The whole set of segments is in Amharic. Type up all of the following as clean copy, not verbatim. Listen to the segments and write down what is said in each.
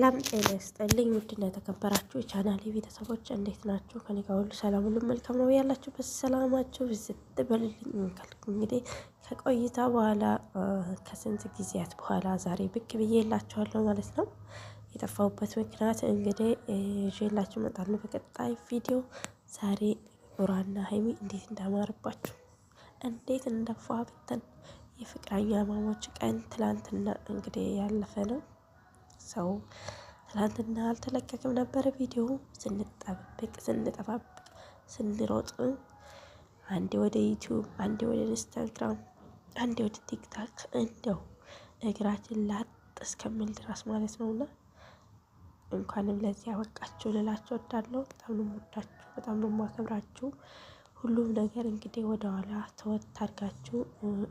ሰላም ጤና ይስጥልኝ። ውድና የተከበራችሁ የቻናሌ ቤተሰቦች እንዴት ናችሁ? ከኔ ጋር ሁሉ ሰላም፣ ሁሉ መልካም ነው። ያላችሁበት ሰላማችሁ ብዝት በልልኝ። ካልኩ እንግዲህ ከቆይታ በኋላ፣ ከስንት ጊዜያት በኋላ ዛሬ ብቅ ብዬላችኋለሁ ማለት ነው። የጠፋሁበት ምክንያት እንግዲህ ይዤላችሁ እመጣለሁ በቀጣይ ቪዲዮ። ዛሬ ቡራና ሀይሚ እንዴት እንዳማረባችሁ፣ እንዴት እንደፏ ብትን፣ የፍቅረኛ ማሞች ቀን ትላንትና እንግዲህ ያለፈ ነው። ሰው ትላንትና አልተለቀቅም ነበረ ቪዲዮ። ስንጠብቅ ስንጠባብቅ ስንሮጥ፣ አንዴ ወደ ዩቲዩብ፣ አንዴ ወደ ኢንስታግራም፣ አንዴ ወደ ቲክታክ፣ እንደው እግራችን ላጥ እስከሚል ድረስ ማለት ነውና እንኳንም ለዚህ ያበቃችሁ ልላችሁ እወዳለሁ። በጣም ነው የምወዳችሁ፣ በጣም ነው የማከብራችሁ። ሁሉም ነገር እንግዲህ ወደ ኋላ ተወት አድርጋችሁ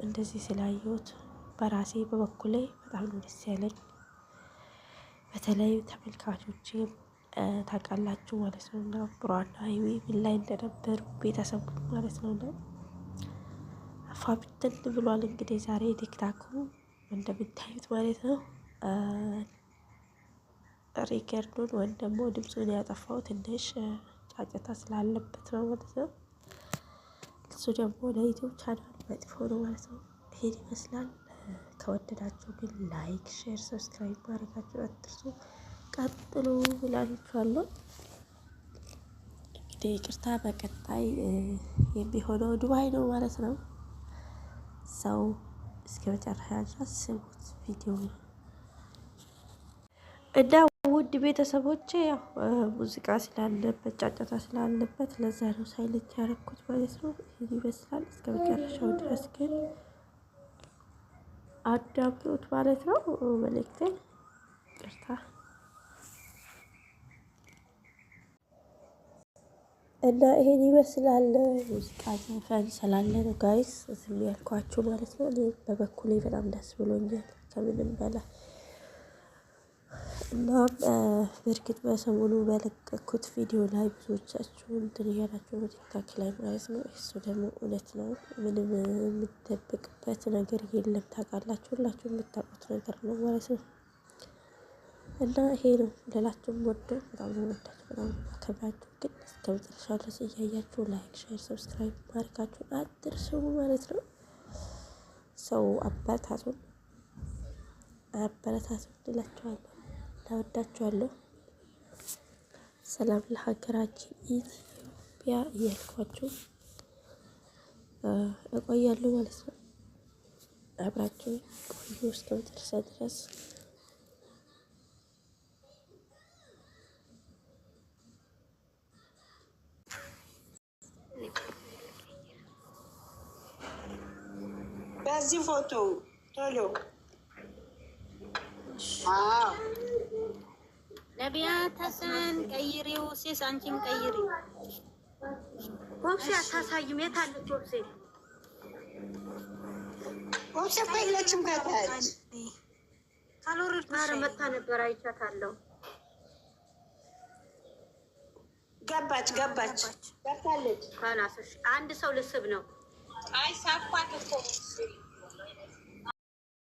እንደዚህ ስላየሁት በራሴ በበኩሌ በጣም ነው ደስ ያለኝ። በተለይ ተመልካቾቼ ታውቃላችሁ ማለት ነው እና ቡራና ሀይሚ ምን ላይ እንደነበሩ ቤተሰቡ ማለት ነው እና ፏብትን ብሏል። እንግዲህ ዛሬ ቲክታኩ እንደምታዩት ማለት ነው። Record ኡን ወይም ደግሞ ድምፁን ያጠፋው ትንሽ ጫጫታ ስላለበት ነው ማለት ነው። እሱ ደግሞ ለዩቲዩብ ቻናል መጥፎ ነው ማለት ነው። ይሄን ይመስላል። ከወደዳችሁ ግን like፣ share፣ subscribe ማድረጋችሁን አትርሱ። ቀጥሉ ብላችኋለሁ። እንግዲህ ይቅርታ፣ በቀጣይ የሚሆነው ዱባይ ነው ማለት ነው። ሰው እስከ መጨረሻ ድረስ ስሙት ቪዲዮ እና ውድ ቤተሰቦቼ፣ ያው ሙዚቃ ስላለበት፣ ጫጫታ ስላለበት ለዛ ነው silent ያደረኩት ማለት ነው። ይህን ይመስላል። እስከ መጨረሻው ድረስ ግን አዳምጡት ማለት ነው መልእክቴን። ይቅርታ እና ይሄን ይመስላል። ሙዚቃ ዘፈን ስላለ ነው guys ዝም ያልኳችሁ ማለት ነው። እኔ በበኩሌ በጣም ደስ ብሎኛል ከምንም በላይ። እና በእርግጥ በሰሞኑ በለቀኩት ቪዲዮ ላይ ብዙዎቻችሁ እንትን እያላችሁ ነው ቲክታክ ላይ ማለት ነው። እሱ ደግሞ እውነት ነው። ምንም የምደብቅበት ነገር የለም። ታውቃላችሁ፣ ሁላችሁ የምታውቁት ነገር ነው ማለት ነው። እና ይሄ ነው ልላችሁ ወደው፣ በጣም ነው ወዳችሁ፣ በጣም ነው ማከብራችሁ። ግን እስከ መጨረሻ ድረስ እያያችሁ like፣ share፣ subscribe ማድረጋችሁን አትርሱ ማለት ነው። ሰው አበረታቱን፣ አበረታቱን እላችኋለሁ። እወዳችኋለሁ። ሰላም ለሀገራችን ኢትዮጵያ እያልኳችሁ እቆያለሁ ማለት ነው። አብራችሁ ቆዩ እስከ መጨረሻ ድረስ። በዚህ ፎቶ ቶሎ። ነቢያት ሀሰን ቀይሪው፣ ሴስ አንቺም ቀይሪው። ወብሴ አታሳይም። የት አለች ወብሴ? ወብሴ እኮ የለችም ከታች። ካልወረድኩ ኧረ መታ ነበር፣ አይቻታለሁ። ገባች ገባች ገብታለች። ካላስሽ አንድ ሰው ልስብ ነው። አይ ሳኳት እኮ።